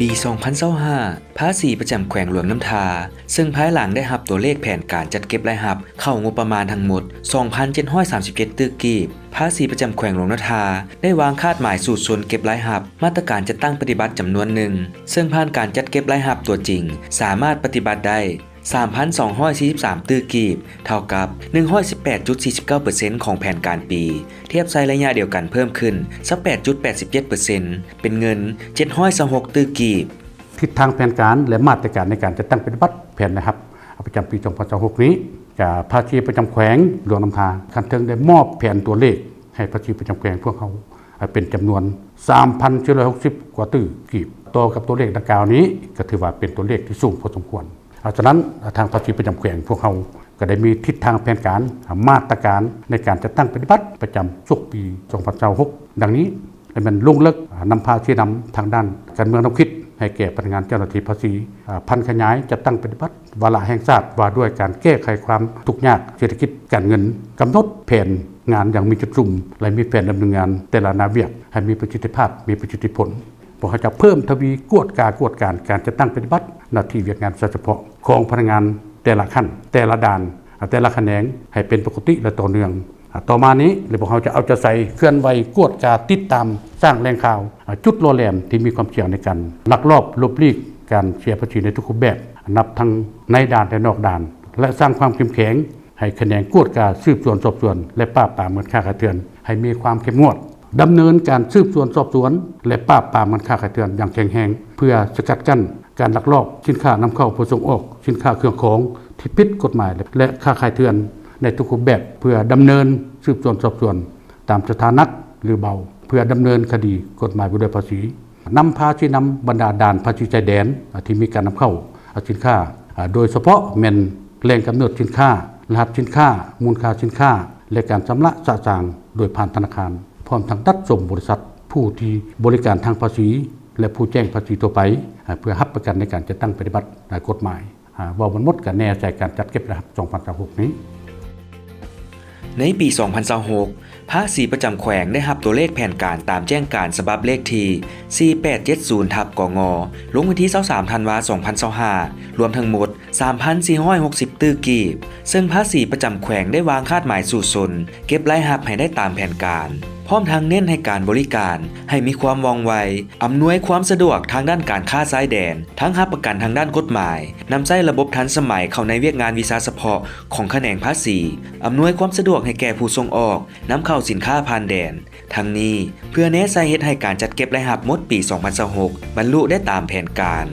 ປີສອງພັນຊາວຫ້າ ພາສີປະຈຳແຂວງຫຼວງນ້ຳທາ ເຊິ່ງພາຍຫຼັງໄດ້ຮັບຕົວເລກແຜນການຈັດເກັບລາຍຮັບເຂົ້າງົບປະມານທັງໝົດ ສອງພັນເຈັດຮ້ອຍສາມສິບເຈັດຕື້ກີບ, ພາສີປະຈຳແຂວງຫຼວງນ້ຳທາໄດ້ວາງຄາດໝາຍສູດຊົນເກັບລາຍຮັບ ມາດຕະການຈັດຕັ້ງປະຕິບັດຈຳນວນໜຶ່ງ, ເຊິ່ງຜ່ານການຈັດເກັບລາຍຮັບຕົວຈິງ ສາມາດປະຕິບັດໄດ້ ສາມພັນສອງຮ້ອຍສີ່ສິບສາມຕື້ກີບ, ເທົ່າກັບ ໜຶ່ງຮ້ອຍສິບແປດຈຸດສີ່ສິບເກົ້າເປີເຊັນ ຂອງແຜນການປີ, ທຽບໃສ່ໄລຍະດຽວກັນເພີ່ມຂຶ້ນ ຊາວແປດຈຸດແປດສິບເຈັດເປີເຊັນ ເປັນເງິນ ເຈັດຮ້ອຍຊາວຫົກຕື້ກີບ. ທິດທາງແຜນການ ແລະ ມາດຕະການໃນການຈັດຕັ້ງປະຕິບັດແຜນລາຍຮັບປະຈຳປີສອງພັນຊາວຫົກນີ້, ກະພາສີປະຈຳແຂວງຫຼວງນ້ຳທາຂັ້ນເທິງໄດ້ມອບແຜນຕົວເລກໃຫ້ພາສີປະຈຳແຂວງພວກເຮົາ ເປັນຈຳນວນ ສາມພັນສີ່ຮ້ອຍຫົກສິບກວ່າຕື້ກີບ. ຕໍ່ກັບຕົວເລກດັ່ງກ່າວນີ້ ກໍຖືວ່າເປັນຕົວເລກທີ່ສູງພໍສົມຄວນ. ອາ ສະນັ້ນ ອາ ທາງພາສີປະຈຳແຂວງພວກເຮົາ ກໍໄດ້ມີທິດທາງແຜນການ ອາ ມາດຕະການໃນການຈັດຕັ້ງປະຕິບັດປະຈຳສົກປີສອງພັນຊາວຫົກ ດັ່ງນີ້ ແລະ ແມ່ນລົງເລິກ ອາ ນຳພາຊີ້ນຳທາງດ້ານການເມືອງແນວຄິດ ໃຫ້ແກ່ພະນັກງານເຈົ້າໜ້າທີ່ພາສີ ອາ ຜັນຂະຫຍາຍຈັດຕັ້ງປະຕິບັດວາລະແຫ່ງຊາດວ່າດ້ວຍການແກ້ໄຂຄວາມທຸກຍາກເສດຖະກິດການເງິນ, ກຳນົດແຜນງານຢ່າງມີຈຸດສຸມ ແລະ ມີແຜນດຳເນີນງານແຕ່ລະໜ້າວຽກໃຫ້ມີປະສິດທິພາບ, ມີປະສິດທິຜົນ. ພວກເຮົາຈະເພີ່ມທະວີກວດກາກວດການການຈັດຕັ້ງປະຕິບັດໜ້າທີ່ວຽກງານສະເພາະຂອງພະນັກງານແຕ່ລະຂັ້ນ, ແຕ່ລະດ່ານ, ແຕ່ລະຂະແໜງໃຫ້ເປັນປົກກະຕິ ແລະ ຕໍ່ເນື່ອງ. ຕໍ່ມານີ້ ແລະ ພວກເຮົາຈະເອົາໃຈໃສ່ເຄື່ອນໄຫວກວດກາຕິດຕາມສ້າງແຫຼ່ງຂ່າວ, ຈຸດຫຼໍ່ແຫຼມທີ່ມີຄວາມສ່ຽງໃນການລັກລອບຫຼົບຫຼີກການເສຍພາສີໃນທຸກຮູບແບບ, ນັບທັງໃນດ່ານ ແລະ ນອກດ່ານ ແລະ ສ້າງຄວາມເຂັ້ມແຂງ ໃຫ້ຂະແໜງກວດກາ ສືບສວນສອບສວນ ແລະ ປາບປາມການຄ້າຂາຍເຖື່ອນໃຫ້ມີຄວາມເຂັ້ມງວດ, ດຳເນີນການສືບສວນສອບສວນ ແລະ ປາບປາມການຄ້າຂາຍເຖື່ອນຢ່າງແຂງແຮງ ເພື່ອສະກັດກັ້ນການລັກລອບສິນຄ້ານຳເຂົ້າເພື່ອສົ່ງອອກ, ສິນຄ້າເຄື່ອງຂອງທີ່ຜິດກົດໝາຍ ແລະ ຄ້າຂາຍເຖື່ອນໃນທຸກຮູບແບບ ເພື່ອດຳເນີນສືບສວນສອບສວນຕາມສະຖານະ ຫຼື ເບົາ ເພື່ອດຳເນີນຄະດີກົດໝາຍວ່າດ້ວຍພາສີ. ນຳພາຊີ້ນຳບັນດາດ່ານພາສີຊາຍແດນ ອາ ທີ່ມີການນຳເຂົ້າ ອາ ສິນຄ້າ ອາ ໂດຍສະເພາະແມ່ນແຫຼ່ງກຳເນີດສິນຄ້າ, ລະຫັດສິນຄ້າ, ມູນຄ່າສິນຄ້າ ແລະ ການຊຳລະສະສາງໂດຍຜ່ານທະນາຄານ, ພ້ອມທັງຈັດຊົມບໍລິສັດຜູ້ທີ່ບໍລິການທາງພາສີ ແລະ ຜູ້ແຈ້ງພາສີທົ່ວໄປ ອາ ເພື່ອຮັບປະກັນໃນການຈັດຕັ້ງປະຕິບັດ ອາ ກົດໝາຍ. ອາ ເວົ້າໝົດໆ ກໍແນ່ໃຈການຈັດເກັບລາຍຮັບສອງພັນຊາວຫົກນີ້. ໃນປີສອງພັນຊາວຫົກ ພາສີປະຈຳແຂວງໄດ້ຮັບຕົວເລກແຜນການຕາມແຈ້ງການສະບັບເລກທີສີ່ແປດເຈັດສູນ ທັບ ກງ ລົງວັນທີຊາວສາມ ທັນວາ ສອງພັນຊາວຫ້າ ລວມທັງໝົດ ສາມພັນສີ່ຮ້ອຍຫົກສິບຕື້ກີບ, ເຊິ່ງພາສີປະຈຳແຂວງໄດ້ວາງຄາດໝາຍສູດຊົນເກັບລາຍຮັບໃຫ້ໄດ້ຕາມແຜນການ, ພ້ອມທັງເນັ້ນໃຫ້ການບໍລິການໃຫ້ມີຄວາມວ່ອງໄວ, ອຳນວຍຄວາມສະດວກທາງດ້ານການຄ້າຊາຍແດນ, ທັງຮັບປະກັນທາງດ້ານກົດໝາຍ, ນຳໃຊ້ລະບົບທັນສະໄໝເຂົ້າໃນວຽກງານວິຊາສະເພາະຂອງຂະແໜງພາສີ, ອຳນວຍຄວາມສະດວກໃຫ້ແກ່ຜູ້ສົ່ງອອກ, ນຳເຂົ້າສິນຄ້າຜ່ານແດນ. ທັງນີ້ ເພື່ອແນໃສ່ເຮັດໃຫ້ການຈັດເກັບລາຍຮັບໝົດປີສອງພັນຊາວຫົກ ບັນລຸໄດ້ຕາມແຜນການ.